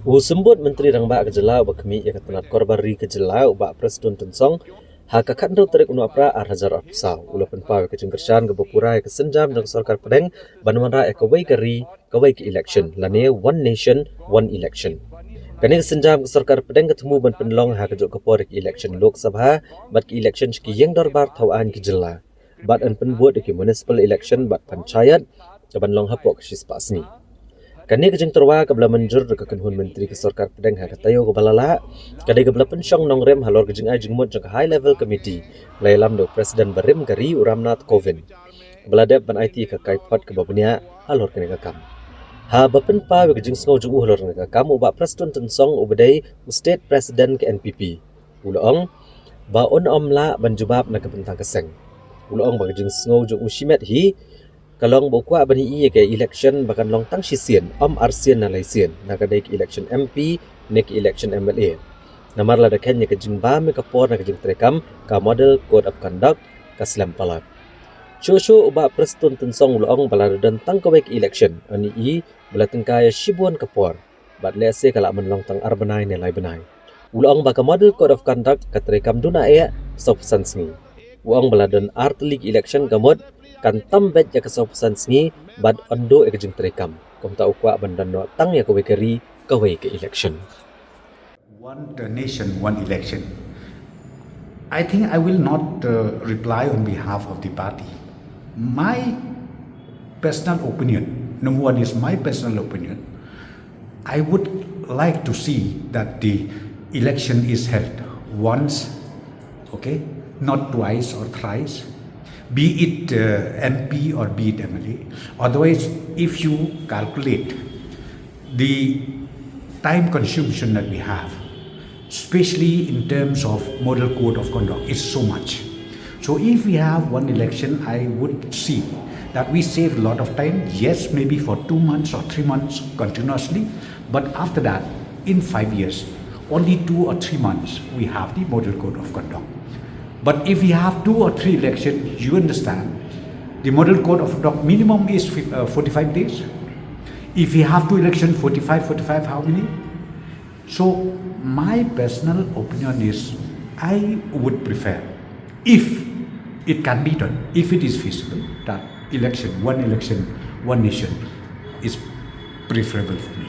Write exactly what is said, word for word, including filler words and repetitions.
U Symbud Myntri Rangbah ka jylla uba khmih ïa ka tnat korbar ri ka jylla, u Bah Prestone Tynsong, ha ka khatnriew tarik u Nohprah ar hajar arphew saw, u la pynpaw ïa ka jingkyrshan kaba pura ïa ka sienjam jong ka sorkar pdeng ban wanrah ïa kawei ka ri, kawei ka election, lane One Nation, One Election. Kane ka sienjam ka sorkar pdeng ka thmu ban pynlong ha kajuh ka por ïa ka election Lok Sabha bad ka election sha ki ïing dorbar thaw aiñ ka jylla, bad yn pynbud ïa ki municipal election bad panchayat, kaban long hapoh ka shispah sngi. Kane ka jingtyrwa kaba la mynjur da ka kynhun myntri ka sorkar pdeng ha ka taïew kaba la lah, ka dei kaba la pynshong nongrim halor ka jingai jingmut jong ka High Level Committee, ba la ïalam da u President barim ka ri u Ramnath Kovind, kaba la dep ban aiti ïa ka kaiphod kaba bniah halor kane ka kam. Haba pynpaw ïa ka jingsngew jong u halor kane ka kam, u Bah Prestone Tynsong uba dei u State President ka N P P, u la ong ba un ym lah ban jubab na ka bynta ka seng. U la ong ba ka jingsngew jong u shimet hi ka long ba u kwah ban ïohi ïa ka election ba kan long tang shisien, ym arsien ne laisien, na ka dei ka election M P ne ka election M L A. Namar lada kheiñ ïa ka jingbam ïa ka por na ka jingtreikam, ka Model Code of Conduct ka slem palat. Shuh shuh u Bah Prestone Tynsong u la ong ba lada don tang kawei ka election, yn ïohi ba la tyngkai ïa shibun ka por, bad lehse ka lah ban long tang ar bnai ne lai bnai. U la ong ba ka Model Code of Conduct ka treikam duna eh sawphew san sngi. U ong ba la don ar tylli ki election, ka mut kan tam beit ïa ka sawphew san sngi bad yn duh ïa ka jingtreikam. Kumta u kwah ban don noh tang ïa kawei ka ri, kawei ka election. One uh, nation, one election. I think I will not uh, reply on behalf of the party. My personal opinion, number one is my personal opinion. I would like to see that the election is held once, okay, not twice or thrice, be it uh, M P or be it M L A. Otherwise, if you calculate the time consumption that we have, especially in terms of model code of conduct, is so much. So if we have one election, I would see that we save a lot of time. Yes, maybe for two months or three months continuously, but after that, in five years, only two or three months we have the model code of conduct. But if we have two or three elections, you understand, the model code of conduct minimum is fif- uh, forty-five days. If we have two elections, forty-five, forty-five, how many? So my personal opinion is, I would prefer, if it can be done, if it is feasible, that election, one election, one nation is preferable for me.